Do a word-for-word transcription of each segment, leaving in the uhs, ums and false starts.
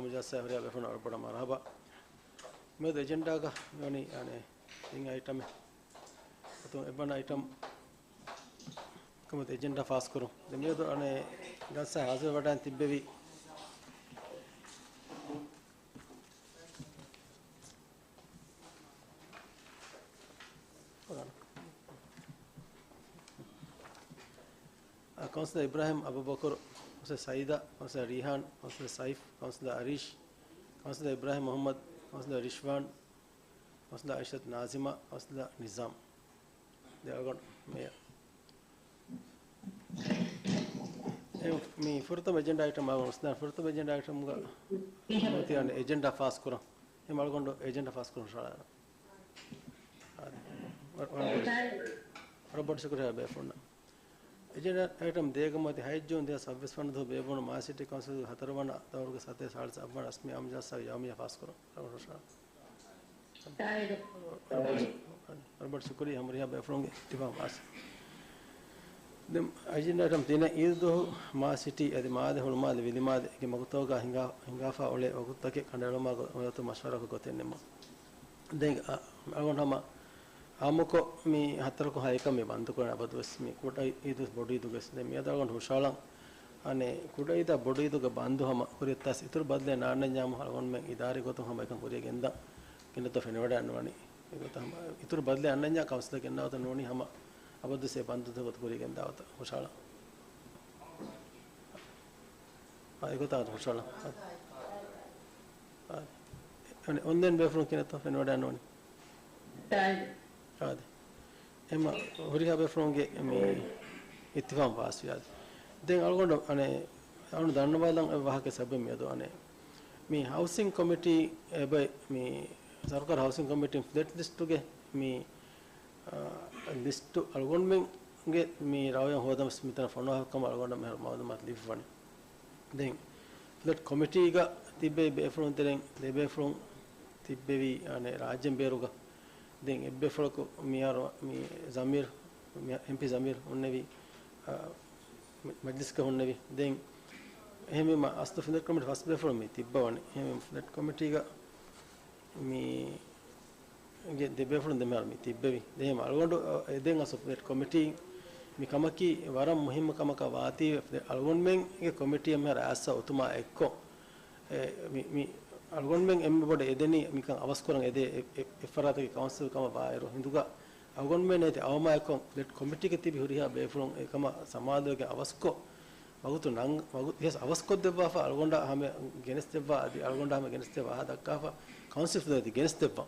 މުޖާސާ ހުރިހާ ބޭފުޅުން ވަރަށް ބޮޑަށް މަރުހަބާ. މިއަދު އެޖެންޑާގަ މިވަނީ އަނެއް ތިން އައިޓަމެއް. އަތުން އެއްވަނަ އައިޓަމް ކަމަށް އެޖެންޑާ ފާސްކުރުން. ދެން މިއަދު އަނެއް ޖަލްސާ ހާޒިރުވެވަޑައިން ތިއްބެވި ކައުންސިލަރ އިބްރާހިމް އަބޫބަކުރު، ކައުންސިލަރ ސައީދާ، ކައުންސިލަރ ރީހާން، ކައުންސިލަރ ސައިފް، ކައުންސިލަރ އަރީޝް، ކައުންސިލަރ އިބްރާހިމް މުޙައްމަދު، ކައުންސިލަރ ރިޝްވާން، ކައުންސިލަރ އައިޝަތު ނާޒިމާ، ކައުންސިލަރ ނިޒާމް. ދެ އަޅުގަނޑު މޭޔަރ. އެ، މި ފުރަތަމަ އެޖެންޑާ އައިޓަމް އަޅުގަނޑު އުސްދާން. ފުރަތަމަ އެޖެންޑާ އައިޓަމްގަ އެޖެންޑާ ފާސްކުރަން. އެ އަޅުގަނޑު އެޖެންޑާ ފާސްކުރަން ޝާޅާ. އާދެ. ވަރަށް ބޮޑަށް ޝުކުރިއްޔާ ބޭފުޅުންނަށް. އެޖެންޑާ އައިޓަމް ދޭގަ މަތި ހަތް ޖޫން ދެހާސް ސައްބީސް ވަނަ ދުވަހު ބޭއްވުނު މާލެ ސިޓީ ކައުންސިލްގެ ހަތަރުވަނަ ދައުރުގެ ސަތޭކަ ސާޅީސް އަށްވަނަ ރަސްމީ އާއްމު ޖަލްސާގެ ޔައުމިއްޔާ ފާސްކުރުން. ވަރަށް ބޮޑަށް ޝުކުރިއްޔާ ހަމަ ހުރިހާ ބޭފުޅުންގެ އިތިފާގު މާސް. ދެން އެޖެންޑާ އައިޓަމް ތިނެއް އީދު ދުވަހު މާލެ ސިޓީ އަދި މާލެ ހުޅުމާލެ ވިލިމާލެގެ މަގުތަކުގަ ހިނގާ، ހިނގާފާ އުޅޭ ވަގުތުތަކެއް ކަނޑައެޅުމާ ގޮ-، ގޮތަށް މަޝްވަރާކޮށް ގޮތެއް ނިންމުން. ދެން އަ-، އަޅުގަނޑު ހަމަ އާއްމުކޮށް މި ހަތަރަކުން ހައެއްކަން މި ބަންދުކުރަން އަބަދުވެސް މި ކުޑަ އީދު ބޮޑު އީދުގަވެސް. ދެން މިއަދު އަޅުގަނޑު ހުށަހަޅަން އަނެއް ކުޑަ އީދާ ބޮޑު އީދުގެ ބަންދު ހަމަ ހުރި އޮތާސް އިތުރު ބަދަލެއް ނާންނަންޏާމު އަޅުގަނޑުމެން އިދާރީ ގޮތުން ހަމަ އެކަން ކުރިޔަށް ގެންދާ، ގެންދަތޯ ފެނިވަޑައިން ނުވަނީ. އެގޮތަށް ހަމަ އިތުރު ބަދަލެއް އަންނަންޏާ ކައުންސިލަށް ގެންނާ ގޮތަށް ނޫނީ ހަމަ އަބަދުވެސް އެ ބަންދު ދެ ގޮތަށް ކުރިޔަށް ގެންދާ ގޮތަށް ހުށަހަޅަން. އާ، އެގޮތަށް ހުށަހަޅަން. އާ. އަނެއް އޮންލައިން ބޭފުޅުން ކިހިނެއްތޯ ފެނިވަޑައިން ނުވަނީ. އާދެ. އެމަ ހުރިހާ ބޭފުޅުންގެ މި އިއްތިފާގު ފާސްވި އާދެ. ދެން އަޅުގަނޑު އަނެއް އަޅުގަނޑު ދަންނަވާލަން އެއް ވާހަކަ ސަބަބެއް މިއަދު އަނެއް މި ހައުސިން ކޮމިޓީ އެބައި މި ސަރުކާރު ހައުސިން ކޮމިޓީން ފްލެޓް ލިސްޓުގެ މި، އާ، ލިސްޓު އަޅުގަނޑުމެންގެ މި ރައުޔަށް ހޯދަންވެސް މިތަނަށް ފޮނުވާކަމަށް އަޅުގަނޑަށް މިހާރު މައުލޫމާތު ލިބިފަވަނީ. ދެން ފްލެޓް ކޮމިޓީގަ ތިއްބެވި ބޭފުޅުން ތެރެއިން ދެ ބޭފުޅުން ތިއްބެވީ އަނެއް ރާއްޖޭން ބޭރުގަ. ދެން އެއްބޭފުޅަކު މިހާރު މި ޒަމީރު، މި އެމްޕީ ޒަމީރު ހުންނެވީ، އާ، މަ-، މަޖްލިސްގަ ހުންނެވީ. ދެން އެހެންވީމަ އަސްލު ފްލެޓް ކޮމިޓީ ފަސް ބޭފުޅުން މި ތިއްބަވަނީ. އެހެންވީމަ ފްލެޓް ކޮމިޓީގަ މި ގެ ދެ ބޭފުޅުން ދެމިހާރު މި ތިއްބެވި. ދެން އަޅުގަނޑު އެ ދެން އަސްލު ފްލެޓް ކޮމިޓީ މި ކަމަކީ ވަރަށް މުހިއްމު ކަމަކަށް ވާތީވެ، އަޅުގަނޑުމެންގެ ކޮމިޓީއަށް މިހާރު އައިސް އޮތުމާ އެއްކޮށް، އެ، މި، މި އަޅުގަނޑުމެން އެންމެ ބޮޑަށް އެދެނީ މިކަން އަވަސްކުރަން އެދޭ އެ، އެ، އެއްފަރާތަކީ ކައުންސިލް ކަމަށް ވާއިރު ހިނދުގަ އަޅުގަނޑުމެން އޭތި އަވަމާ އެއްކޮށް ފްލެޓް ކޮމިޓީގަ ތިބި ހުރިހާ ބޭފުޅުން އެކަމަށް ސަމާލުވެގެން އަވަސްކޮށް، ވަގުތު ނަން، ވަގުތު ވެސް އަވަސްކޮށްދެއްވާފަ އަޅުގަނޑަށް ހަމަ ގެނެސްދެއްވާ، އަދި އަޅުގަނޑަށް ހަމަ ގެނެސްދެއްވާ އަހާ ދައްކާފަ ކައުންސިލް ފުލަތި ގެނެސްދެއްވާ.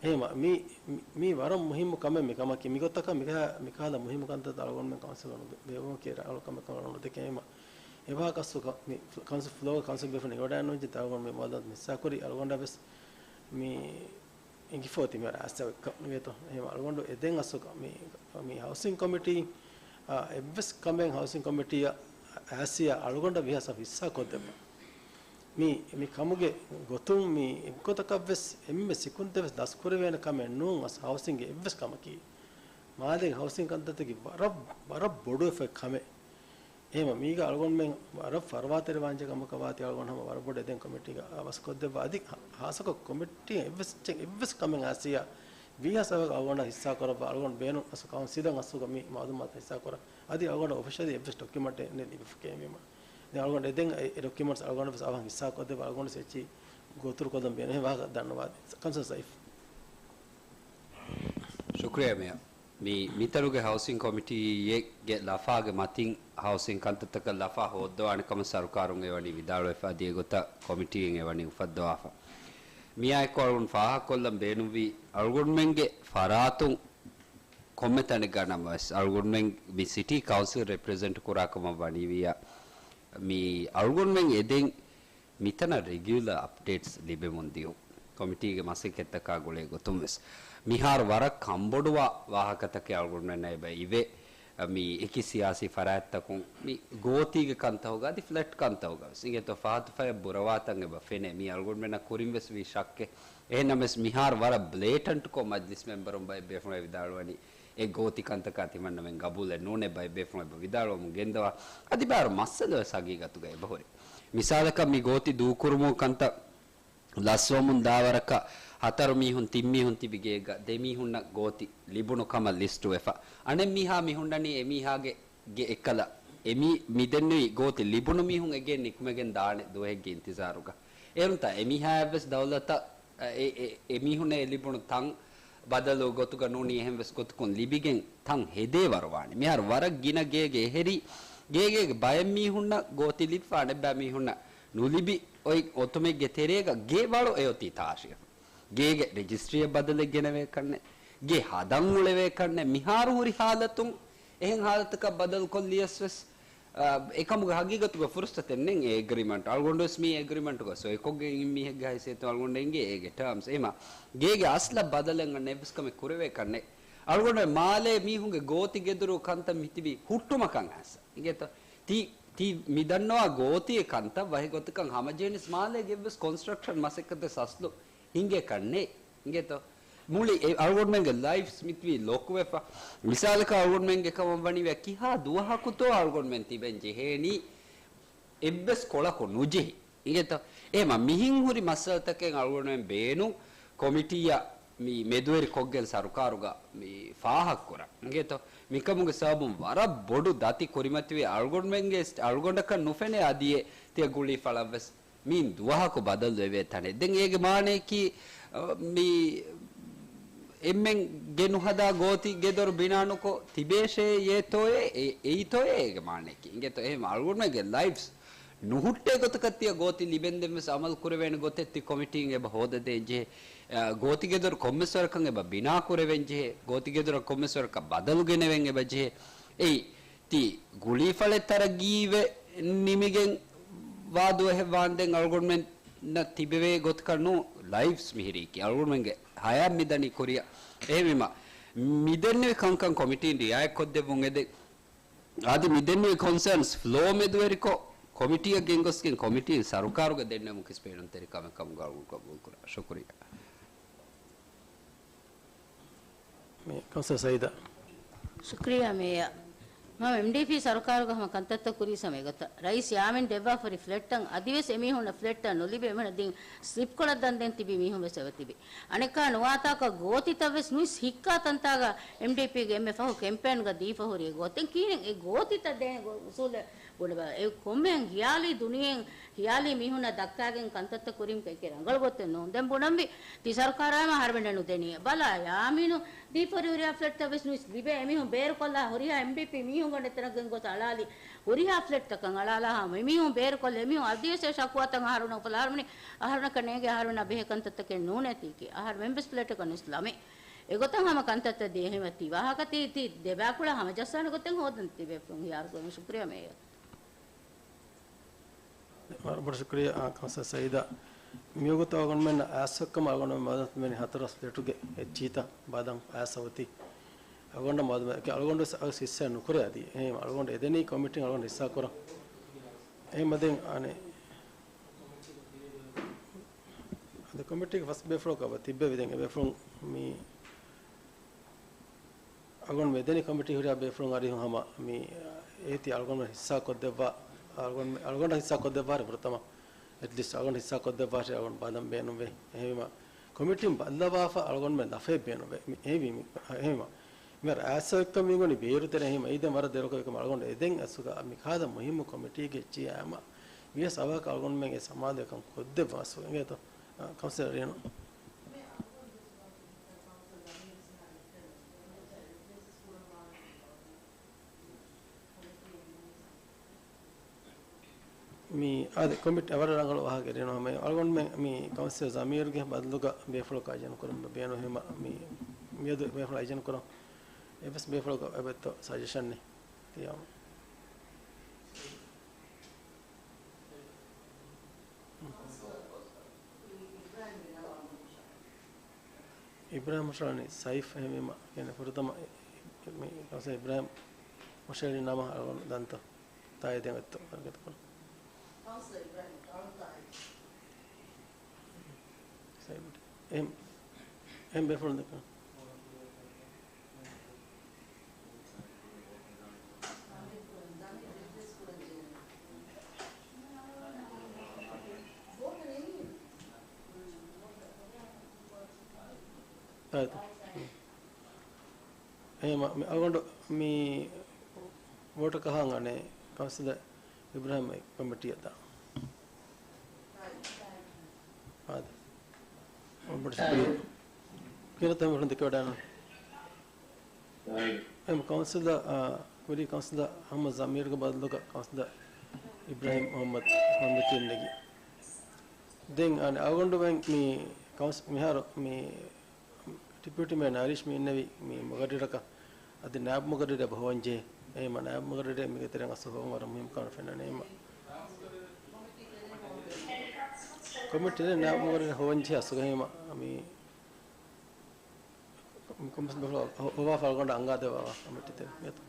އެހެންވީމަ، މި، މި، މީ ވަރަށް މުހިއްމު ކަމެއް މި ކަމަކީ. މިގޮތަކަށް މިކަހަ-، މިކަހަލަ މުހިއްމު ކަންތައްތައް އަޅުގަނޑުމެން ކައުންސިލް ބޭއްވުމަކީ ރަނގަޅު ކަމެއް ކަމަށް ނުދެކޭ. އެހެންވީމަ، އެވާހަކަ އަސްލު ކަ-، މި ކައުންސިލް ފްލޯގަ ކައުންސިލް ބޭފުޅުން އެވަޑައިނުންޖެ އަޅުގަނޑު މި މައުލޫމާތު ހިއްސާކުރީ އަޅުގަނޑަށް ވެސް މި އެނގިފަ އޮތީ މިހާރު އައިސް އެއްކަން ނުވޭތޯ. އެހެން އަޅުގަނޑު އެދެން އަސްލު މި، މި ހައުސިން ކޮމިޓީ، އާ، އެއްވެސް ކަމެއް ހައުސިން ކޮމިޓީއަށް އައިސް އަޅުގަނޑަށް ވީހާ ސާފު ހިއްސާ ކޮށްދެއްވާ. މި، މި ކަމުގެ ގޮތުން މި އެއްގޮތަކަށްވެސް އެންމެ ސިކުންތެއްވެސް ދަސްކުރެވޭނެ ކަމެއް ނޫން އަސް ހައުސިންގެ އެއްވެސް ކަމަކީ. މާލޭގެ ހައުސިން ކަންތައްތަކީ ވަރަށް، ވަރަށް ބޮޑު އެފަ ކަމެއް. އެހެންވީމަ މީގަ އަޅުގަނޑުމެން ވަރަށް ފަރުވާތެރިވާންޖެ ކަމަކަށް ވާތީ އަޅުގަނޑު ހަމަ ވަރަށް ބޮޑު އެދެން ކޮމިޓީގަ އަވަސްކޮށްދެއްވާ. އަދި ހާ-، ހާއްސަކޮށް ކޮމިޓީއަށް އެއްވެސް އެއްޗެއް އެއްވެސް ކަމެއް އައިސް ވީހާ ސާފު އަޅުގަނޑަށް ހިއްސާ ކުރައްވާ. އަޅުގަނޑު ބޭނުން އަސްލު ކައުންސިލަށް އަސްލުގަ މި މައުލޫމާތު ހިއްސާ ކުރަން. އަދި އަޅުގަނޑަށް އޮފިޝަލީ އެއްވެސް ޑޮކިއުމަންޓެއް ނެތް ލިބިފަ ކެމީމަ. ދެން އަޅުގަނޑު އެދެން އެ، އެ ޑޮކިއުމަންޓްސް އަޅުގަނޑަށް ވެސް އަވަހަށް ހިއްސާ ކޮށްދެއްވާ. އަޅުގަނޑު އެއްޗެއް ގޯތުރު ކޮށްލަން ބޭނުން ވާހަކަ ދަންނަވާ. ކައުންސިލަރ ސައިފް. ޝުކުރިއްޔާ މޭޔަރ. މި، މިތަނުގެ ހައުސިން ކޮމިޓީއެއްގެ ލަފާގެ މަތިން ހައުސިން ކަންތައްތަކަށް ލަފާ ހޯއްދަވާނެ ކަމަށް ސަރުކާރުން އެވަނީ ވިދާޅުވެފަ. އަދި އެގޮތަށް ކޮމިޓީއެއް އެވަނީ އުފައްދަވާފަ. މިއާއެކު އަޅުގަނޑު ފާހަގަކޮށްލަން ބޭނުންވީ އަޅުގަނޑުމެންގެ ފަރާތުން ކޮންމެ ތަނެއްގަ ނަމަވެސް އަޅުގަނޑުމެން މި ސިޓީ ކައުންސިލް ރެޕްރެޒެންޓް ކުރާ ކަމަށް ވަނީވިއްޔާ، މި އަޅުގަނޑުމެން އެދެން މިތަނަށް ރެގިއުލަރ އަޕްޑޭޓްސް ލިބެމުން ދިޔުން. ކޮމިޓީގެ މަސައްކަތްތަކާ ގުޅޭ ގޮތުން ވެސް މިހާރު ވަރަށް ކަންބޮޑުވާ ވާހަކަތަކެއް އަޅުގަނޑުމެންނަށް އެބަ އިވޭ. މި އެކި ސިޔާސީ ފަރާތްތަކުން މި ގޯތީގެ ކަންތައްތަކުގަ އަދި ފްލެޓް ކަންތައްތަކުގަ ވެސް އިނގޭތޯ ފަހަތު ފަޔަށް ބުރަވާތަން އެބަ ފެނޭ. މީ އަޅުގަނޑުމެންނަށް ކުރިން ވެސް ވީ ޝައްކެއް. އެހެންނަމަވެސް މިހާރު ވަރަށް ބްލޭޓަންޓްކޮށް މަޖްލިސް މެމްބަރުން ބައެއް ބޭފުޅުން ވިދާޅުވަނީ އެ ގޯތި ކަންތަކާ ތިމަންނަމެން ގަބޫލެއް ނޫނޭ ބައެއް ބޭފުޅުން އެބަ ވިދާޅުވަމުން ގެންދަވާ. އަދި ބާރު މައްސަލަ ވެސް ހަގީގަތުގަ އެބަހުރި. މިސާލަކަށް މި ގޯތި ދޫކުރުމުން ކަންތައް ލަސްވަމުން ދާވަރަކަށް ހަތަރު މީހުން ތިން މީހުން ތިބި ގޭގަ ދެ މީހުންނަށް ގޯތި ލިބުނު ކަމަށް ލިސްޓުވެފަ. އަނެއް މީހާ މި ހުންނަނީ އެ މީހާގެ ގެ އެއްކަލަ އެ މީ-، މި ދެންނެވި ގޯތި ލިބުނު މީހުން އެ ގެއިން ނިކުމެގެން ދާނެ ދުވަހެއްގެ އިންތިޒާރުގަ. އެހެންތާ އެ މީހާއަށްވެސް ދައުލަތަށް އެ، އެ، އެ މީހުންނަށް އެ ލިބުނު ތަން ބަދަލު ގޮތުގަ ނޫނީ އެހެން ވެސް ގޮތަކުން ލިބިގެން ތަން ހެދޭ ވަރު ވާނެ. މިހާރު ވަރަށް ގިނަ ގޭގެ އެހެރީ، ގޭގޭގެ ބައެއް މީހުންނަށް ގޯތި ލިބިފަ އަނެއްބައި މީހުންނަށް ނުލިބި އޮތް އޮތުމެއްގެ ތެރޭގަ ގެ ވަޅު އެއޮތީ ތާށި. ގޭގެ ރެޖިސްޓްރީއަށް ބަދަލެއް ގެނެވޭ ކަންނެ، ގެ ހަދަން އުޅެވޭ ކަންނެ، މިހާރު ހުރި ހާލަތުން އެހެން ހާލަތަކަށް ބަދަލުކޮށްލިޔަސް ވެސް، އާ، އެކަމުގެ ހަގީގަތުގަ ފުރުސަތެއް ނެތް އެ އެގްރިމަންޓް. އަޅުގަނޑުވެސް މި އެގްރިމަންޓުގަ ސޮއިކޮށްގެން އިން މީހެއްގެ ހައިސިއްޔަތުން އަޅުގަނޑަށް އެނގޭ އޭގެ ޓާމްސް. އެހެމަ ގޭގެ އަސްލަށް ބަދަލެއް އަންނަ އެއްވެސް ކަމެއް ކުރެވޭ ކަންނެ. އަޅުގަނޑު މާލޭ މީހުންގެ ގޯތި ގެދޮރު ކަންތައް މިތިބީ ހުއްޓުމަކަށް އައިސް. އިނގޭތޯ؟ ތީ، ތީ މި ދަންނަވާ ގޯތި ކަންތައް ވަހި ގޮތަކަށް ހަމަޖެހެނީސް މާލޭގެ އެއްވެސް ކޮންސްޓްރަކްޝަން މަސައްކަތެއް އަސްލު ހިނގޭ ކަންނޭ. އިނގޭތޯ؟ މުޅި އެ އަޅުގަނޑުމެންގެ ލައިފްސް މިތިބީ ލޮކުވެފަ. މިސާލަކަށް އަޅުގަނޑުމެންގެ ކަމަށް ވަނީ ވެ ކިހާ ދުވަހަކުތޯ އަޅުގަނޑުމެން ތިބެން ޖެހޭނީ އެއްވެސް ކޮޅަކު ނުޖެހި. އިނގޭތޯ؟ އެހެމަ މިހިން ހުރި މައްސަލަތަކެއް އަޅުގަނޑުމެން ބޭނުން ކޮމިޓީއަށް މި މެދުވެރި ކޮށްގެން ސަރުކާރުގަ މި ފާހަގަކުރަން. އިނގޭތޯ؟ މިކަމުގެ ސަބަބުން ވަރަށް ބޮޑު ދަތި ކުރިމަތިވި އަޅުގަނޑުމެންގެ އަޅުގަނޑަކަށް ނުފެނޭ އަދިއެ ތިޔަ ގުޅީ ފަޅަށްވެސް މީން ދުވަހަކު ބަދަލު ވެވޭ ތަނެއް. ދެން އޭގެ މާނަޔަކީ، އަ، މި އެންމެން ގެ ނުހަދާ ގޯތި ގެދޮރު ބިނާނުކޮށް ތިބޭށޭ އޭތޯއޭ، އެ، އެއީތޯއޭ އޭގެ މާނަޔަކީ. އިނގޭތޯ އެހެން އަޅުގަނޑުމެންގެ ލައިފްސް ނުހުއްޓޭ ގޮތަކަށް ތިޔަ ގޯތި ލިބެންދެން ވެސް އަމަލު ކުރެވޭނެ ގޮތެއް ތި ކޮމިޓީން އެބަ ހޯދަދޭން ޖެހޭ. އަ، ގޯތި ގެދޮރު ކޮންމެސް ވަރަކަށް އެބަ ބިނާ ކުރެވެން ޖެހޭ. ގޯތި ގެދޮރަށް ކޮންމެސް ވަރަކަށް ބަދަލު ގެނެވެން އެބަ ޖެހޭ. އެއީ، ތި ގުޅީފަޅެއް ތަރައްގީވެ ނިމިގެން ވާ ދުވަހެއް ވާންދެން އަޅުގަނޑުމެންނަށް ތިބެވޭ ގޮތަކަށް ނޫ ލައިފްސް މިހިރީކީ. އަޅުގަނޑުމެންގެ ހަޔާތް މިދަނީ ކުރިއަށް. އެހެންވީމަ، މިދެންނެވި ކަންކަން ކޮމިޓީން ރިއާޔަތްކޮށްދެއްވުން އެދެން. އަދި މިދެންނެވި ކޮންސާންސް ފްލޯ މެދުވެރިކޮށް، ކޮމިޓީއަށް ގެންގޮސްގެން ކޮމިޓީން ސަރުކާރުގަ ދެންނެވުމަށް ކިސް ބޭނުންތެރި ކަމެއް ކަމުގަ އަޅުގަނޑު ގަބޫލުކުރާ. ޝުކުރިއްޔާ. މި ކައުންސިލަރ ސައީދާ. ޝުކުރިއްޔާ މޭޔަރ. މަ އެމްޑީޕީ ސަރުކާރުގަ ހަމަ ކަންތައްތައް ކުރީސް ހަމަ އެގޮތަށް. ރައީސް ޔާމީން ދެއްވާފަ ހުރި ފްލެޓްތައް އަދިވެސް އެމީހުންނަށް ފްލެޓްތައް ނުލިބި އެމީހުންނަށް ދިން ސްލިޕްކޮޅަށް ދަންދެން ތިބި މީހުން ވެސް އެބަ ތިބި. އަނެއްކާ ނުވާތާކަށް ގޯތިތައް ވެސް ނުއިސް ހިއްކާ ތަންތާގަ އެމްޑީޕީގެ އެންމެ ފަހު ކެމްޕޭންގަ ދީފަ ހުރި ގޯތި. ދެން ކިހިނެއް އެ ގޯތިތައް ދޭނެ ގޮ-، އުސޫލެއް ބުނެބަ. އެ ކޮންމެހެން ހިޔާލީ ދުނިޔެއިން ހިޔާލީ މީހުންނަށް ދައްކާގެން ކަންތައްތައް ކުރީމަ އެކެ ރަނގަޅު ގޮތެއް ނޫން. ދެން ބުނަންވީ ތި ސަރުކާރާއިމަ އަހަރުމެންނަށް ނުދެނީ. ބަލާ، ޔާމީނު ދީފަ ހުރި ހުރިހާ ފްލެޓްތައް ވެސް ނުއިސް ލިބޭ. އެމީހުން ބޭރުކޮށްލާ ހުރިހާ އެމްޑީޕީ މީހުންގެ އެތަނަށް ގެންގޮސް އަޅާލި ހުރިހާ ފްލެޓްތަކަށް އަޅާލާ ހަމަ އެމީހުން ބޭރުކޮށްލި އެމީހުން އަދިވެސް އެ ޝަކުވާތައް އަހަރުމެން އުފަލާ އަހަރުމެން އަހަރުމެން އަހަރުމެންނަކަށް ނޭނގޭ އަހަރުމެންނާ ބެހޭ ކަންތައްތަކެއް ނޫނޭ ތީކީ. އަހަރުމެން ވެސް ފްލެޓަކަށް ނުއިސް ލަމޭ. އެގޮތަށް ހަމަ ކަންތައްތައް ދިޔަ ހިމަ ތި ވާހަކަ ތި، ތި ދެބާކުޅަ ހަމަޖައްސާނެ ގޮތެއް ހޯދަން ތިބޭފުޅުން ހިޔާރު ކުރަމުން ޝުކުރިއްޔާ މޭޔަރ. ވަރަށް ބޮޑަށް ޝުކުރިއްޔާ، އާ، ކައުންސިލަރ ސައީދާ. މިވަގުތު އަޅުގަނޑުމެންނަށް އައިސްފައްކަމަށް އަޅުގަނޑުމެން މަދަދު މިދެނީ ހަތަރު ފްލެޓުގެ އެއްޗިހިތައް ބާދަން އައިސް އޮތީ. އަޅުގަނޑަށް މަދު އެކި އަޅުގަނޑު ވެސް އައިސް ހިއްސާ ނުކުރޭ އަދި. އެހެން އަޅުގަނޑު އެދެނީ ކޮމިޓީން އަޅުގަނޑު ހިއްސާ ކުރަން. އެހެން މަދެން އަނެއް އަދި ކޮމިޓީގެ ފަސް ބޭފުޅަކަށް އެބަ ތިއްބެވި. ދެން އެ ބޭފުޅުން މި އަޅުގަނޑު މިދެނީ ކޮމިޓީ ހުރިހާ ބޭފުޅުން އަރިހު ހަމަ މި އޭތި އަޅުގަނޑު ހިއްސާ ކޮށްދެއްވާ، އަޅުގަނޑު، އަޅުގަނޑަށް ހިއްސާ ކޮށްދެއްވާށޭ ފުރަތަމަ. އެޓްލީސްޓް އަޅުގަނޑު ހިއްސާ ކޮށްދެއްވާށޭ އަޅުގަނޑު ބާދަން ބޭނުންވޭ. އެހެންވީމަ ކޮމިޓީން ބައްލަވާފަ އަޅުގަނޑުމެން ލަފައެއް ބޭނުންވޭ. މި އެހެންވީ މި، އެހެންވީމަ މިހާރު އައިސްފައްކަމަށް މި ގޮނޑި ބޭރު ތެރޭ އެހެންވީމަ އީދެން ވަރަށް ދެރަކޮށް އެކަމަ އަޅުގަނޑު އެދެން އަސްލުގަ މި ކާދަ މުހިއްމު ކޮމިޓީގެ އެއްޗިހި އައިމަ ވިޔަސް އަވަހަކަށް އަޅުގަނޑުމެން އެ ސަމާލުކަން ކޮށްދެއްވާ އަސްލު އިނގޭތޯ. އާ، ކައުންސިލަރ ރީނު. މި އާދެ، ކޮމިޓީ ވަރަށް ރަނގަޅު ވާހަކަ ރޭނު ހަމަ އަޅުގަނޑުމެން މި ކައުންސިލަރ ޒަމީރުގެ ބަދަލުގަ ބޭފުޅަކު އައިޖަން ކުރަން ބޭނުން ހިމަ މި، މިއަދު ބޭފުޅަކު އައިޖަން ކުރަން. އެއްވެސް ބޭފުޅަކު އެބައޮތްތޯ ސަޖެޝަނެއް ތިޔަމު. އިބްރާހިމް ހުށަހަޅަނީ ސައިފް އެހެންވީމަ، ކިޔަނީ ފުރަތަމަ މި ކައުންސިލަރ އިބްރާހިމް ހުށަހެޅި ނަމަ އަޅުގަނޑު ދަންތަ ތާއީދެއް އޮތްތޯ ވަރަށް ގަތުކުރަން. ސައިފް، އެހެން، އެހެން ބޭފުޅުން ދެކެން. ދަނީ ރިޕްލޭސް ކުރަން ޖެހޭނެ. އާދެ. އެހެން މި އަޅުގަނޑު މި ވޯޓަކަށް ހަނގާނެ ކައުންސިލަރ އިބްރާހިމް ކޮމިޓީއަށް ދާ. އާދެ. ކިހިނެއްތަ މި ދެކެވަޑައިގަންނަން؟ އެހެން ކައުންސިލަރ، އާ، ކުރީ ކައުންސިލަރ އަޙްމަދު ޒަމީރުގެ ބަދަލުގަ ކައުންސިލަރ އިބްރާހިމް މުޙައްމަދު ކޮމިޓީން ނެގި. ދެން އަނެއް އަޅުގަނޑުމެން މި ކައުންސި-، މިހާރު މި ޑެޕިއުޓީ މޭޔަރ ނަރީޝް މި އިންނެވި މި މުގައްރިރަކަށް އަދި ނާއިބު މުގައްރިރެއް އެބަ ހޮވަންޖެހޭ. އެހެންވީމަ ނާއިބު މުގައްރިރެއް މީގެ ތެރެއިން އަސްލު ހޮވުން ވަރަށް މުހިއްމު ކަމެއް ފެންނަނީ. އެހެންވީމަ ކޮމިޓީ ނާއިބު މުގައްރިރެއް ހޮވަންޖެހޭ އަސްލު. އެހެންވީމަ މި ކޮމިޓީ ހޮވާފަ އަޅުގަނޑަށް އަންގާދެއްވާ ކޮމިޓީ ތެރެއިން.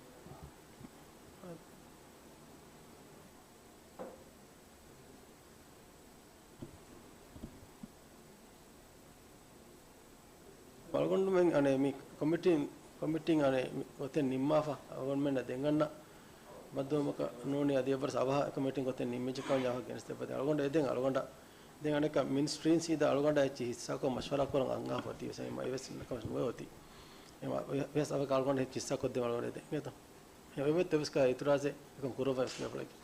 އަޅުގަނޑުމެން އަނެއް މި ކޮމިޓީން، ކޮމިޓީން އަނެއް މި ގޮތެއް ނިންމާފަ އަޅުގަނޑުމެންނަށް ދެން އަންނަ ބައްދަލުވުމަކަށް ނޫނީ އަދި އެއްވަރަށް އަވަހަށް ކޮމިޓީން ގޮތެއް ނިންމިއްޖެ ކަމަށް ޖަވާބު ގެނެސްދެއްވަތީ. އަޅުގަނޑަށް އެދެން އަޅުގަނޑަށް ދެން އަނެއްކާ މިނިސްޓްރީން ސީދާ އަޅުގަނޑާ އެއްޗެއް ހިއްސާކޮށް މަޝްވަރާ ކުރަން އަންގާފަ އޮތީ ވެސް އެހެންވީމަ އެވެސް އެކަމަށް ނުވެ އޮތީ. އެހެންވީމަ އެވެސް އަވަހަކަށް އަޅުގަނޑަށް ހިއްސާކޮށްދޭ އަޅުގަނޑަށް ދެން އެތަ. އެވެސް އެވެސް ކާ އިތުރާޒެއް އެކަން ކުރައްވާ ވެސް މި އަފްރަގެ.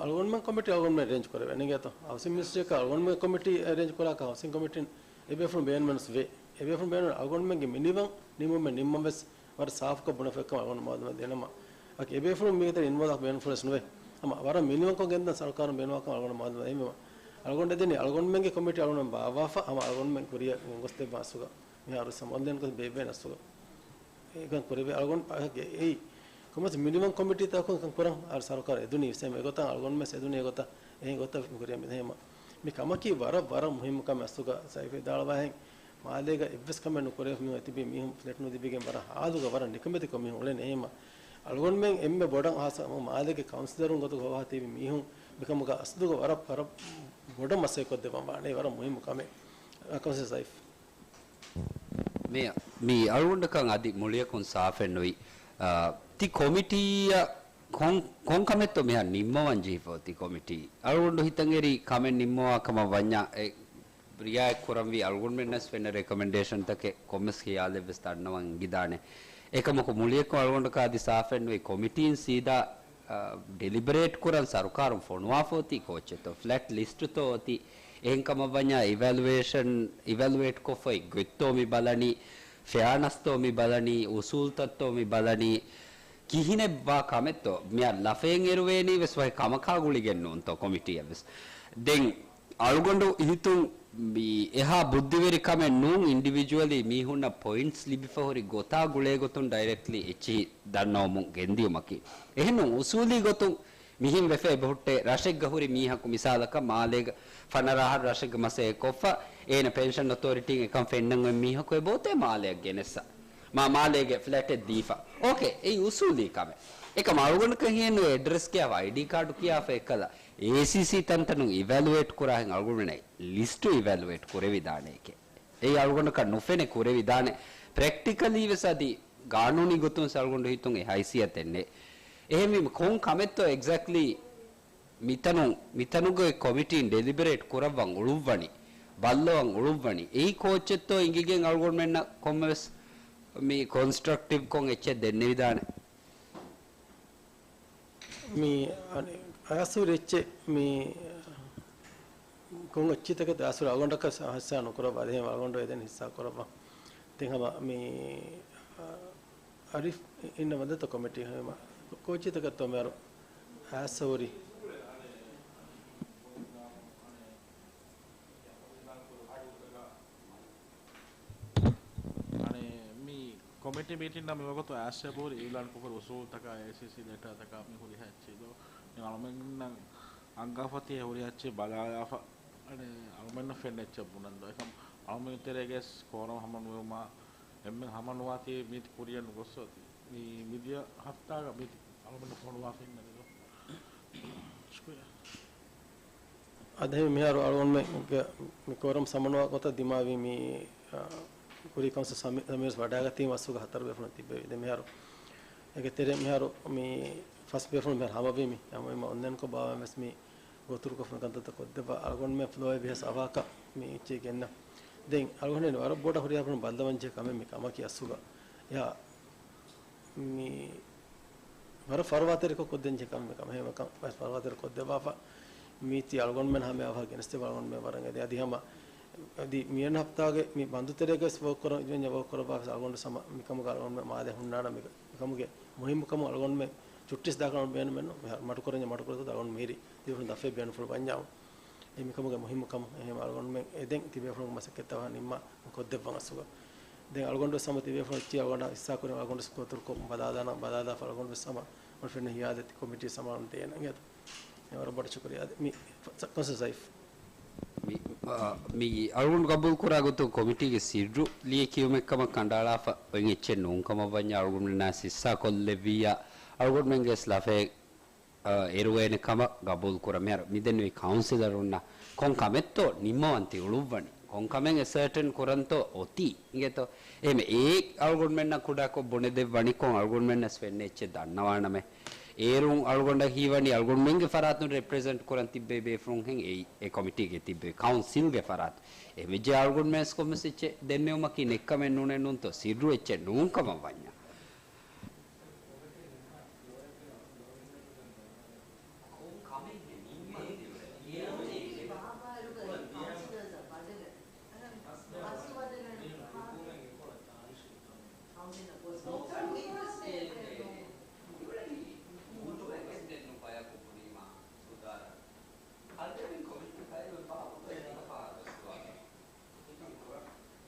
އަޅުގަނޑުމެން ކޮމިޓީ އަޅުގަނޑުމެން އެރޭންޖް ކުރެވޭ. އެނގޭތޯ؟ ހައުސިން މިނިސްޓްރީއަކަށް އަޅުގަނޑުމެން ކޮމިޓީ އެރޭންޖް ކުރާކަށް ހައުސިން ކޮމިޓީން އެބޭފުޅުން ބޭނުމެއް ވެސް ވޭ. އެބޭފުޅުން ބޭނުން އަޅުގަނޑުމެންގެ މިނިވަން ނިމުމެއް ނިންމަން ވެސް ވަރަށް ސާފުކޮށް ބުނެފައި ކަމަށް އަޅުގަނޑު މައުލޫމާތު ދޭނަމަ، އަކި އެބޭފުޅުން މީގެ ތެރެއިން އިންވޮލްވް ބޭނުންފުޅުވެސް ނުވޭ. ހަމަ ވަރަށް މިނިވަންކޮށް ގެންދަން ސަރުކާރުން ބޭނުންވާކަމަށް އަޅުގަނޑު މައުލޫމާތު ދީމަ، އަޅުގަނޑު އެދެނީ އަޅުގަނޑުމެންގެ ކޮމިޓީ އަޅުގަނޑުމެން ބާއްވާފަ، ހަމަ އަޅުގަނޑުމެން ކުރިއަށް ގޮސްދެއްވާ އަސްލުގަ މިހާރު ސަމޯލްދޭން ގޮސް ބޭއްވޭނެ އަސްލުގަ. އެކަން ކުރެވޭ އަޅުގަނޑު އެއީ ކޮމިޓީ، މިނިވަން ކޮމިޓީތަކުން ކަން ކުރަން އަ ސަރުކާރު އެދުނީ ވެސް އެގޮތަށް އަޅުގަނޑުމެން ވެސް އެދުނީ އެގޮތަށް، އެހެން ގޮތަށް ކުރިއަށް މިދެހެމަ. މި ކަމަކީ ވަރަށް، ވަރަށް މުހިއްމު ކަމެއް އަސްލުގަ ސައިފް ވިދާޅުވާހެން މާލޭގަ އެއްވެސް ކަމެއް ނުކުރެވިފަ މި އޮތް ތިބި މީހުން ފްލެޓް ނުލިބިގެން ވަރަށް ހާލުގަ ވަރަށް ނިކަމެތިކޮށް މީހުން އުޅެން އެހެމަ. އަޅުގަނޑުމެން އެންމެ ބޮޑަށް ހާއްސަ މާލޭގެ ކައުންސިލަރުން ގޮތުގަ ހޮވާ ތިބި މީހުން މިކަމުގަ އަސްލުގަ ވަރަށް، ވަރަށް ބޮޑަށް މަސައްކަތް ކޮށްދެއްވަން ވާނެ ވަރަށް މުހިއްމު ކަމެއް. ކައުންސިލަރ ސައިފް. މި، މި އަޅުގަނޑަކަށް އަދި މުޅިއަކުން ސާފެއްނުވި، އާ، ތި ކޮމިޓީއަށް ކޮން، ކޮން ކަމެއްތޯ މިހާ ނިންމަވަން ޖެހިފަ އޮތީ ކޮމިޓީ؟ އަޅުގަނޑު ހިތަށް އެރި ކަމެއް ނިންމަވާ ކަމަށް ވަންޏާ، އެ، ރިއާޔަތް ކުރަންވީ އަޅުގަނޑުމެންނަސް ފެންނަ ރެކޮމެންޑޭޝަންތަކެއް ކޮންމެސް ޚިޔާލެއްވެސް ދަންނަވަން އެނގިދާނެ. އެކަމަކު މުޅިއަކު އަޅުގަނޑަކަށް އަދި ސާފެއްނުވި ކޮމިޓީން ސީދާ އަ، ޑެލިބަރޭޓް ކުރަން ސަރުކާރުން ފޮނުވާފަ އޮތީ ކޯއްޗެއްތޯ؟ ފްލެޓް ލިސްޓުތޯ އޮތީ؟ އެހެން ކަމަށް ވަންޏާ އިވެލުއޭޝަން، އިވެލުއޭޓް ކޮށްފައި ގޮތްތޯ މި ބަލަނީ؟ ފެއާނަސްތޯ މި ބަލަނީ؟ އުސޫލްތައްތޯ މި ބަލަނީ؟ ކިހިނެއްވާ ކަމެއްތޯ؟ މިއަށް ލަފައެއް އެރުވޭނީ ވެސް ވަކި ކަމަކާ ގުޅިގެން ނޫންތޯ ކޮމިޓީއަށް ވެސް؟ ދެން އަޅުގަނޑު ހިތުން މި އެހާ ބުއްދިވެރި ކަމެއް ނޫން، އިންޑިވިޖުއަލީ މީހުންނަށް ޕޮއިންޓްސް ލިބިފަ ހުރި ގޮތާ ގުޅޭ ގޮތުން ޑައިރެކްޓްލީ އެއްޗިހި ދަންނަވަމުން ގެންދިޔުމަކީ. އެހެންނޫން، އުސޫލީ ގޮތުން މިހެން ވެފަ އެބަހުއްޓޭ، ރަށެއްގަ ހުރި މީހަކު މިސާލަކަށް މާލޭގަ ފަނަރަ އަހަރު ރަށެއްގަ މަސައްކަތް ކޮށްފަ، އޭނަ ޕެންޝަން އޮތޯރިޓީން އެކަން ފެންނަން އޮތް މީހަކު އެބައޮތޭ މާލެއަށް ގެނެއްސަ. މާ، މާލޭގެ ފްލެޓެއް ދީފަ. އޯކޭ، އެއީ އުސޫލީ ކަމެއް. އެކަމް އަޅުގަނޑަކަށް ހިއެއްނު އެޑްރެސް ކިޔާފަ އައިޑީ ކާޑު ކިޔާފަ އެއްކަލަ އޭސީސީ ތަންތަނުން އިވެލުއޭޓް ކުރާހެން އަޅުގަނޑުމެންނަށް ލިސްޓު އިވެލުއޭޓް ކުރެވިދާނެ އެކޭ. އެއީ އަޅުގަނޑަކަށް ނުފެނޭ ކުރެވިދާނެ. ޕްރެކްޓިކަލީ ވެސް އަދި ގާނޫނީ ގޮތުން އަޅުގަނޑު ހިތުން އެ ހައިސިއްޔަތެއް ނެތް. އެހެންވީމަ ކޮން ކަމެއްތޯ އެގްޒެކްޓްލީ މިތަނު، މިތަނުގެ ކޮމިޓީން ޑެލިބަރޭޓް ކުރައްވަން އުޅުއްވަނީ، ބައްލަވަން އުޅުއްވަނީ، އެއީ ކޯއްޗެއްތޯ އިނގިގެން އަޅުގަނޑުމެންނަށް ކޮންމެވެސް މި ކޮންސްޓްރަކްޓިވް ކޮން އެއްޗެއް ދެންނެވިދާނެ. މި އަނެއް އައިސް ހުރި އެއްޗެއް މި ކޮން އެއްޗެއްތަކެއް އައިސް ހުރި އަޅުގަނޑަކަށް ހިއްސާ ނުކުރައްވާ އެހެން އަޅުގަނޑު އެދެން ހިއްސާ ކުރައްވާ. ދެން ހަމަ މި އަރިފް އިންނަ ވަދެތަ ކޮމިޓީ ހަމަ ކޯއްޗެއްތަކެއްތޯ މިހާރު އައިސް ހުރި. ކޮމިޓީ މީޓިންއަށް މިވަގުތު އައިސް އެބަހުރި އިއުލާންކޮށްފަހުރި އުސޫލުތަކާ އޭސީސީ ލެޓާތަކާ މި ހުރިހާ އެއްޗެއް ދޯ. މި އަޅުމެންނަށް އަންގާފަ ތި ހުރިހާ އެއްޗެއް ބަލާލާފަ. އަނެއް އަޅުމެންނަށް ފެންނަ އެއްޗެއް ބުނަން ދޯ. އެކަމް އަޅުމެން ތެރޭގަސް ކޯރަމް ހަމަނުވެވުމާ އެންމެން ހަމަނުވާތީ މީތި ކުރިޔަށް ނުގޮސް އޮތީ. މި މިދިޔަ ހަފްތާގަ މީތި އަޅުމެންނަށް ފޮނުވާފަ އިންނަނީ ދޯ. ޝުކުރިއްޔާ. އަދި މިހާރު އަޅުގަނޑުމެންގެ މި ކޯރަމް ހަމަނުވާ ގޮތަށް ދިމާވީ މި، އާ، ކުރީ ކައުންސިލް ސަމީ-، ސަމީރު ވަޑައިގަތީމަ އަސްލުގަ ހަތަރު ބޭފުޅުން ތިއްބެވި. ދެން މިހާރު އޭގެ ތެރޭ މިހާރު މި ފަސް ބޭފުޅުން މިހާރު ހަމަވީމި. ހަމަވީމަ އޮންލައިންކޮށް ބާވަން ވެސް މި ގޯތުރުކޮށްފަ ކަންތައްތައް ކޮށްދެއްވާ. އަޅުގަނޑުމެން ފްލޯއެއް ވިހަސް އަވާކަށް މި އެއްޗެއް ގެންނަ. ދެން އަޅުގަނޑު ވަރަށް ބޮޑަށް ހުރިހާ ބަލަން ޖެހޭ ކަމެއް މި ކަމަކީ އަސްލުގަ. އެހާ މި ވަރަށް ފަރުވާތެރިކޮށް ކޮށްދޭން ޖެހޭ ކަމެއް މި ކަމަށް. ހަމަ ކަން ވަރަށް ފަރުވާތެރި ކޮށްދެއްވާފަ. މީތި އަޅުގަނޑުމެން ހަމަ އަވަހަށް ގެނެސްދެއްވާ އަޅުގަނޑުމެން ވަރަށް އެދެ. އަދި ހަމަ އަދި މިއަން ހަފްތާގެ މި ބަންދު ތެރޭގަސް ވޯކް ކުރަން އިވެންޏަށް ވޯކް ކުރައްވާފަ އަޅުގަނޑު ހަމަ މިކަމުގަ އަޅުގަނޑުމެން މާލެ ހުންނާނަ މި ކަމުގެ މުހިއްމުކަމު އަޅުގަނޑުމެން ޗުއްޓިސް ދާކަން ބޭނުމެއްނު. މި މަޑުކުރަންޏަށް މަޑުކުރަތު އަޅުގަނޑު މިހިރީ ދިވެހި ދަފްތަރު ބޭނުންފުޅު ވަންޏާމު. އެ މިކަމުގެ މުހިއްމުކަމު އެހެން އަޅުގަނޑުމެން އެދެން ތިބޭފުޅުން މަސައްކަތްތައް ނިންމާ ކޮށްދެއްވަން އަސްލުގަ. ދެން އަޅުގަނޑު ވެސް ހަމަ ތިބޭފުޅުން އެއްޗެއް އަޅުގަނޑަށް ހިއްސާކުރި އަޅުގަނޑު ވެސް ގޯތުރުކޮށް ބަލާލާނަން ބަލާލާފަ އަޅުގަނޑު ވެސް ހަމަ ފެންނަ ހިޔާލެއް ކޮމިޓީ ސަމާލުން ދޭނަން އެދު. އެ ވަރަށް ބޮޑަށް ޝުކުރިއްޔާ. އަދި މި ސަ-، ކޮންސަލް ސައިފް. މި، އާ، މި އަޅުގަނޑު ގަބޫލު ކުރާ ގޮތުން ކޮމިޓީގެ ސިއްރު ލިޔެ ކިޔުމެއް ކަމަށް ކަނޑައަޅާފަ އޮތް އެއްޗެއް ނޫން ކަމަށް ވަންޏާ އަޅުގަނޑުމެންނާ ހިއްސާ ކޮށްލެއްވިއްޔާ އަޅުގަނޑުމެންގެ ލަފައެއް އަ، އެރުވޭނެ ކަމަށް ގަބޫލު ކުރަން. މިހާރު މިދެންނެވި ކައުންސިލަރުންނަށް ކޮން ކަމެއްތޯ ނިންމަވަން ތި އުޅުއްވަނީ؟ ކޮން ކަމެއް އެސަރޓެން ކުރަންތޯ އޮތީ؟ އިނގޭތޯ؟ އެހެން އެ އަޅުގަނޑުމެންނަށް ކުޑަކޮށް ބުނެދެއްވަނިކޮށް އަޅުގަނޑުމެންނަސް ފެންނަ އެއްޗެއް ދަންނަވާނަމޭ. އޭރުން އަޅުގަނޑަށް ހީވަނީ އަޅުގަނޑުމެންގެ ފަރާތުން ރެޕްރެޒެންޓް ކުރަން ތިއްބެވި ބޭފުޅުންހެން އެއީ އެ ކޮމިޓީގެ ތިއްބެވި ކައުންސިލްގެ ފަރާތު. އެހެންވެއްޖެ އަޅުގަނޑުމެންސް ކޮންމެސް އެއްޗެއް ދެންނެވުމަކީ ނެއްކަމެއް ނޫނޭ ނޫންތޯ ސިއްރު އެއްޗެއް ނޫން ކަމަށް ވަންޏާ.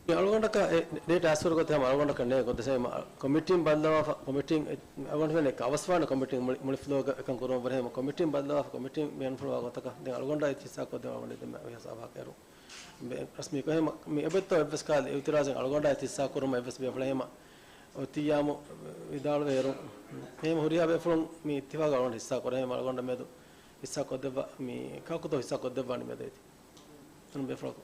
މި އަޅުގަނޑަކަށް އެ ޑޭޓާ އަސްވަރު ގޮތެއް ހަމަ އަޅުގަނޑަކަށް ނޭ ގޮތަށް ހަމަ ކޮމިޓީން ބައްލަވާފަ، ކޮމިޓީން އެ-، އަޅުގަނޑު ފެނޭ އަވަސްވާނެ ކޮމިޓީން މުޅި، މުޅި ފްލޯގަ އެކަން ކުރުމަށް ވަރަށް ހަމަ ކޮމިޓީން ބައްލަވާފަ، ކޮމިޓީން ބޭނުންފުޅުވާ ގޮތަކަށް ދެން އަޅުގަނޑާ އެ ހިއްސާ ކޮށްދެވާ ވަނީ ދެން މި ހިސާބަކަށް އެރު. ރަސްމީކޮށް ހަމަ މި އެބައޮތްތޯ އެއްވެސް ކަހަލަ އިއުތިރާޒެއް އަޅުގަނޑާ އެ ހިއްސާ ކުރުމަށް އެއްވެސް ބޭފުޅެއް ހަމަ އޮތިއްޔާމު ވިދާޅުވެ އެރު. ހަމަ ހުރިހާ ބޭފުޅުން މި އިއްތިފާގަށް އަޅުގަނޑު ހިއްސާ ކުރޭ ހަމަ އަޅުގަނޑަށް މެދު ހިއްސާ ކޮށްދެއްވާ މި ކާކުތޯ ހިއްސާ ކޮށްދެއްވާނީ މެދު އެތި. ބޭފުޅަކު.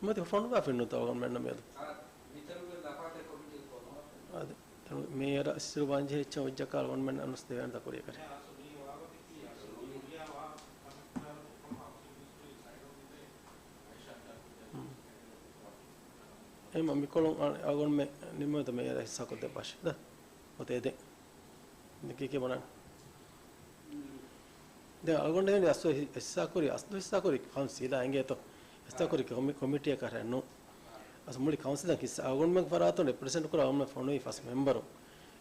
މަތި ފޮނުވާ ފެންނުތަ އަޅުގަނޑުމެންނަށް މިއަދު؟ އާ، މިތަނުގެ ލަފާތެ ކޮމިޓީ ފޮނުވާ ފެންނު. އާދެ. މޭޔަރ އިސްރު ވާންޖެހޭ އެއްޗެއް އޮތް ޖަކާ އަޅުގަނޑުމެންނަށް އަނުސް ދެވޭނެތާ ކުރިއަކަށް. އެހެން މިކޮޅުން އަ-، އަޅުގަނޑުމެން ނިމުމެތަ މޭޔަރ ހިއްސާކޮށްދެއްވާށި ދާ. އޮތޭ ދެން. ދެކޭ ކޭ ބަނާނެ. ދެން އަޅުގަނޑު އެހެން އަސްލު ހި-، ހިއްސާކުރި، އަސްލު ހިއްސާކުރި ކައުންސިލާ އިނގޭތޯ؟ ހިއްސާކުރި ކޮމި-، ކޮމިޓީއަކަށް ނޫ. އަސްލު މުޅި ކައުންސިލަށް ހިއްސާ އަޅުގަނޑުމެން ފަރާތުން ރެޕްރެޒެންޓް ކުރާ އަޅުގަނޑުމެން ފޮނުވި ފަސް މެމްބަރު.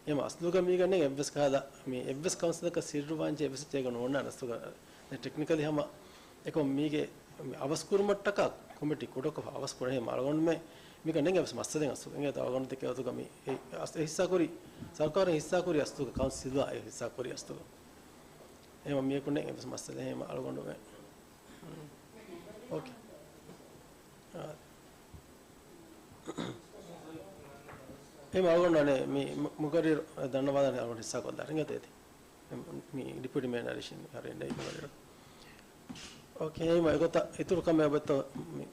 އެހެން އަސްލުގަ މީގަ ނެތް އެއްވެސް ކަހަލަ މި އެއްވެސް ކައުންސިލަކަށް ސިއްރު ވާންޖެ އެއްވެސް އެއްޗެއް ނޯންނާނެ އަސްލުގަ. ދެން ޓެކްނިކަލީ ހަމަ އެކަމް މީގެ މި އަވަސްކުރުމަށްޓަކާ ކޮމިޓީ ކުޑަކޮށް އަވަސް ކުރެހެން އަޅުގަނޑުމެން މީގަ ނެތް އެއްވެސް މައްސަލައެއް އަސްލު. އިނގޭތޯ އަޅުގަނޑު ދެކެ އޮތުގަ މި އެ އަސް އެ ހިއްސާކުރި، ސަރުކާރުން ހިއްސާކުރި އަސްލުގަ، ކައުންސިލާ އެ ހިއްސާކުރި އަސްލުގަ. އެހެން މީގަ ނެތް އެއްވެސް މައްސަލައެއް އަޅުގަނޑުމެން. އޯކޭ. އާ. އެހެން އަޅުގަނޑު އަނެއް މި މު-، މުގައްރިރު ދަންނަވާލާނެ އަޅުގަނޑު ހިއްސާކޮށްލާ އިނގޭތޯ އޭތި. މި ޑިޕިއުޓީ މޭޔަރ އަރިޝިން ހަރެން ޑައި މުގައްރިރު. އޯކޭ، އެހެން އެގޮތަށް އިތުރު ކަމެއް އޮތްތޯ މި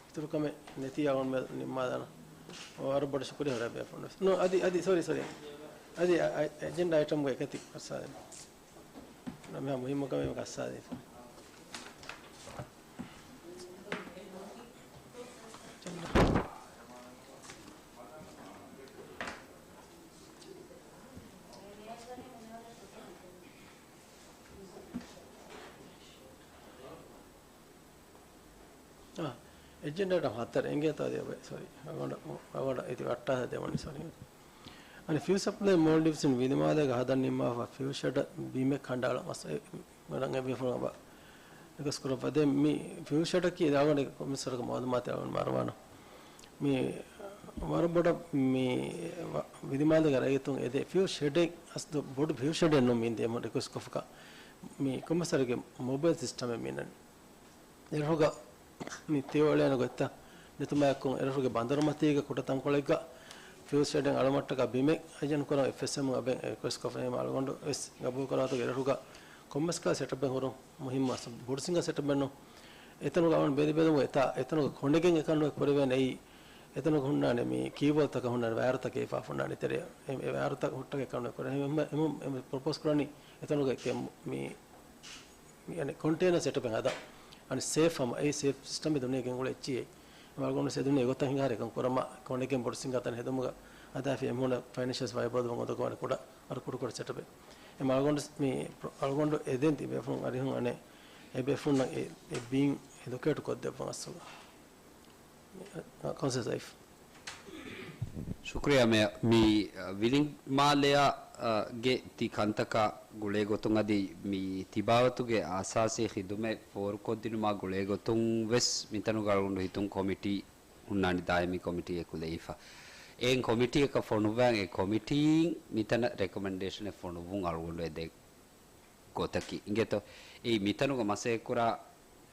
އިތުރު ކަމެއް ނެތީ އަޅުގަނޑު ނިންމާލާނަން. ވަރަށް ބޮޑަށް ޝުކުރިއްޔާ ހުރެ ބޭފުޅުން. ނޫން، އަދި، އަދި، ސޮރީ، ސޮރީ. އަދި، އަ، އަ، އެޖެންޑާ އައިޓަމްގެ އެކަތި އައްސާދެން. މިހާ މުހިއްމު ކަމެއް އައްސާދެން. އާ، އެޖެންޑާ އައިޓަމް ހަތަރު އިނގޭތޯ އަދި އޮބެ، ސޮރީ. އަގޮނޑަ، އަގޮނޑަ އިތި ވައްޓާ ދެވަނީ، ސޮރީ. އަނެއް ފިއުލް ސަޕްލައި މޯލްޑިވްސް އިން ވިލިމާލޭގަ ހަދަން ނިންމާފަ ފިއުލް ޝެޑަށް ބިމެއް ކަނޑައަޅަން މަސް އެ މި ރަނގަޅަށް މި ފުން އަބަ ރިކުއެސްޓް ކުރައްވަ. ދެން މި ފިއުލް ޝެޑަކީ އެ އަޅުގަނޑު ކޮމިސަރަކަށް މައުލޫމާތު އަޅުގަނޑު މަރުވާނަ. މި ވަރަށް ބޮޑަށް މި ވިލިމާލޭގެ ރައްޔިތުން އެދޭ ފިއުލް ޝެޑެއް އަސްލު ބޮޑު ފިއުލް ޝެޑެއް ނޫން މި ދޭ މު ރިކުއެސްޓް ކޮށްފަކަ މި ކޮމިސަރގެ މޮބައިލް ސިސްޓަމެއް މިނަން. އެރަށުގަ މި ތިއުޅޭނެ ގޮތްތައް ނެތުމާއެކު، އެރަށުގެ ބަނދަރުމަތީގަ ކުޑަ ތަންކޮޅެއްގަ ފިއުލް ޝެޑެއް އަޅުމަށްޓަކާ ބިމެއް އައްޔަން ކުރަން އެފްއެސްއެމް އަބެން ރިކުއެސްޓް ކޮށްފަ އެހެން އަޅުގަނޑު ވެސް ގަބޫލު ކުރާތަކު އެރަށުގަ ކޮންމެސް ކަހަލަ ސެޓަޕެއް ހުރުން މުހިއްމު އަސް ބޮޑު ސިނގަ ސެޓަޕެއް ނޫން. އެތަނުގަ އަޅުގަނޑު ބެލި ބެލުމުގަ އެތާ އެތަނުގަ ކޮނޑެގެން އެކަން ކުރެވޭނެ އެއީ އެތަނުގަ ހުންނާނެ މި ކީބޯލްތަކަށް ހުންނާނެ ވަޔަރުތަކެއް އެފާފުންނާނެ ތެރެ އެ ވަޔަރުތަކަށް ހުއްޓަކެއް ކަން ކުރެ އެމު ޕްރޮޕޯސް ކުރަނީ އެތަނުގަ މި މި އަނެއް ކޮންޓޭނަރ ސެޓަޕެއް ހަދާ. އަނެއް ސޭފް ހަމަ އެ ސޭފް ސިސްޓަމެއް ދުނިޔޭގެ އެނގުޅެ އެއްޗިއެއް. އެމަ އަޅުގަނޑު ސެދުނީ އެގޮތަށް ހިނގާ ހަރެކަން ކުރަމާ ކޮނޑެގެން ބޮޑު ސިނގާތަން ހެދުމުގަ އަދާފި އެމީހުންނަށް ފައިނޭންޝިއަލް ވަޔަބަލް ވަން އުނދަގޫވާނެ ކުޑަ އަރު ކުޑަކުޑަ ސެޓަޕެއް. އެމަ އަޅުގަނޑު މި ޕްރޮ-، އަޅުގަނޑު އެދެން ތިބޭފުން އަރިހުން އަނެއް އެބޭފުންނަށް އެ، އެ ބިން އެލޮކޭޓް ކޮށްދެއްވަން އަސްލު. ކައުންސިލް ސައިފް. ޝުކުރިއްޔާ މޭޔަރ. މި، އަ، ވިލިމާލެއާ، އަ، ގެ ތި ކަންތަކާ ގުޅޭ ގޮތުން އަދި މި ތިބާވަތުގެ އަސާސީ ޚިދުމަތް ފޯރުކޮށްދިނުމާ ގުޅޭ ގޮތުން ވެސް މިތަނުގަ އަޅުގަނޑު ހިތުން ކޮމިޓީ ހުންނާނީ ދާއިމީ ކޮމިޓީއެއް ކުލެވިފަ. އެހެން ކޮމިޓީއަކަށް ފޮނުއްވާން އެ ކޮމިޓީން މިތަނަށް ރެކޮމެންޑޭޝަނެއް ފޮނުއްވުން އަޅުގަނޑު އެދޭ ގޮތަކީ އިނގޭތޯ؟ އެއީ މިތަނުގަ މަސައްކަތްކުރާ،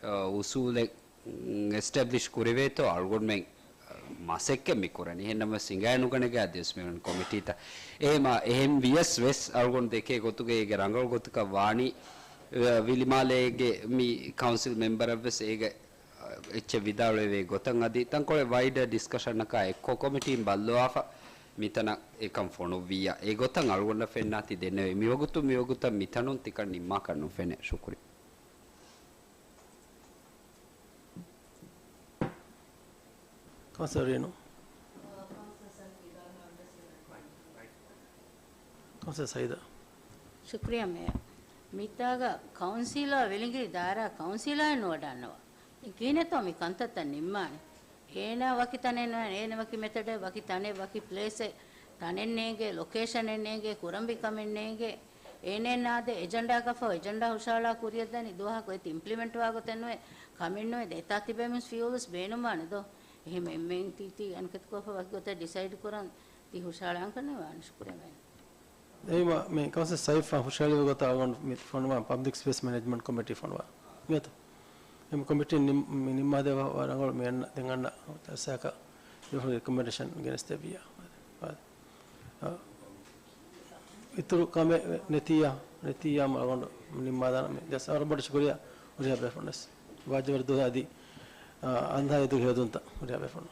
އަ، އުސޫލެއް، އުން، އެސްޓެބްލިޝް ކުރެވޭތޯ އަޅުގަނޑުމެން، އަ، މަސައްކަތް މި ކުރަނީ. އެހެންނަމަވެސް ހިނގާ ނުގަނެގެ އަދިވެސް މިވަނީ ކޮމިޓީތައް. އެހެމަ، އެހެން ވިޔަސް ވެސް އަޅުގަނޑު ދެކޭ ގޮތުގަ އޭގެ ރަނގަޅު ގޮތަކަށް ވާނީ، އަ، ވިލިމާލޭގެ މި ކައުންސިލް މެމްބަރަށް ވެސް އޭގެ އެއްޗެއް ވިދާޅުވެވޭ ގޮތަށް އަދި ތަންކޮޅެއް ވައިޑަރ ޑިސްކަޝަނަކާ އެއްކޮށް ކޮމިޓީން ބައްލަވާފަ މިތަނަށް އެކަން ފޮނުއްވިއްޔާ. އެގޮތަށް އަޅުގަނޑަށް ފެންނާތީ ދެންނެވި. މިވަގުތު، މިވަގުތަށް މިތަނުން ތިކަން ނިންމާކަށް ނުފެނޭ. ޝުކުރިއްޔާ. ކައުންސިލަރ ރީނު. ކައުންސިލަރ ސައީދާ. ޝުކުރިއްޔާ މޭޔަރ. މިތާގަ ކައުންސިލާ ވިލިނގިރި ދާއިރާ ކައުންސިލާއެއް ނުވަޑާންނަވާ. ކިހިނެއްތޯ މި ކަންތައްތައް ނިންމާނެ؟ އޭނާ ވަކި ތަނެއް ނުވެ، އޭނަ ވަކި މެތަޑެއް، ވަކި ތަނެއް، ވަކި ޕްލޭސެއް، ތަނެއް ނޭނގޭ، ލޮކޭޝަނެއް ނޭނގޭ، ކުރަންވީ ކަމެއް ނޭނގޭ. އޭނައެއް ނާދޭ، އެޖެންޑާއަކަށްފަހު އެޖެންޑާ ހުށަހަޅާ ކުރިއަށް ދަނީ ދުވަހަކު އެތި އިމްޕްލިމެންޓް ވާ ގޮތެއް ނުވޭ، ކަމެއް ނުވޭ. ދެ އެތާ ތިބޭ މީސް ފިއުލްސް ބޭނުންވާނެ ދޯ؟ އެހެން އެންމެން ތީ ތީ އަނެކެތަކު ވަކި ގޮތެއް ޑިސައިޑް ކުރަން ތި ހުށަހަޅާން ކަންނޭ ވާނެ. ޝުކުރިއްޔާ މޭޔަރ. އެއީމަ މި ކައުންސިލް ސައިފް ހުށަހެޅިވި ގޮތަށް އަޅުގަނޑު މި ފޮނުވާ ޕަބްލިކް ސްޕޭސް މެނޭޖްމަންޓް ކޮމިޓީ ފޮނުވާ. އިނގޭތޯ؟ އެމަ ކޮމިޓީ ނިން-، މި ނިންމާދޭ ވަ-، ވަ-، ރަނގަޅު މި އަންނަ، ދެން އަންނަ ޖަލްސާއަކަށް ރިކޮމެންޑޭޝަން ގެނެސްދެއްވިއްޔާ. އަ، އިތުރު ކަމެއް ނެތިއްޔާ، ނެތިއްޔާ އަޅުގަނޑު ނިންމާދާނަ މި ޖަލްސާ. ވަރަށް ބޮޑަށް ޝުކުރިއްޔާ ހުރިހާ ބޭފުޅުންނަށް. ވާޖިބު ދުވަހު އަދި، އަ، އަންހާ އީދުގެ ހެޔޮދުންތައް ހުރިހާ ބޭފުޅުން.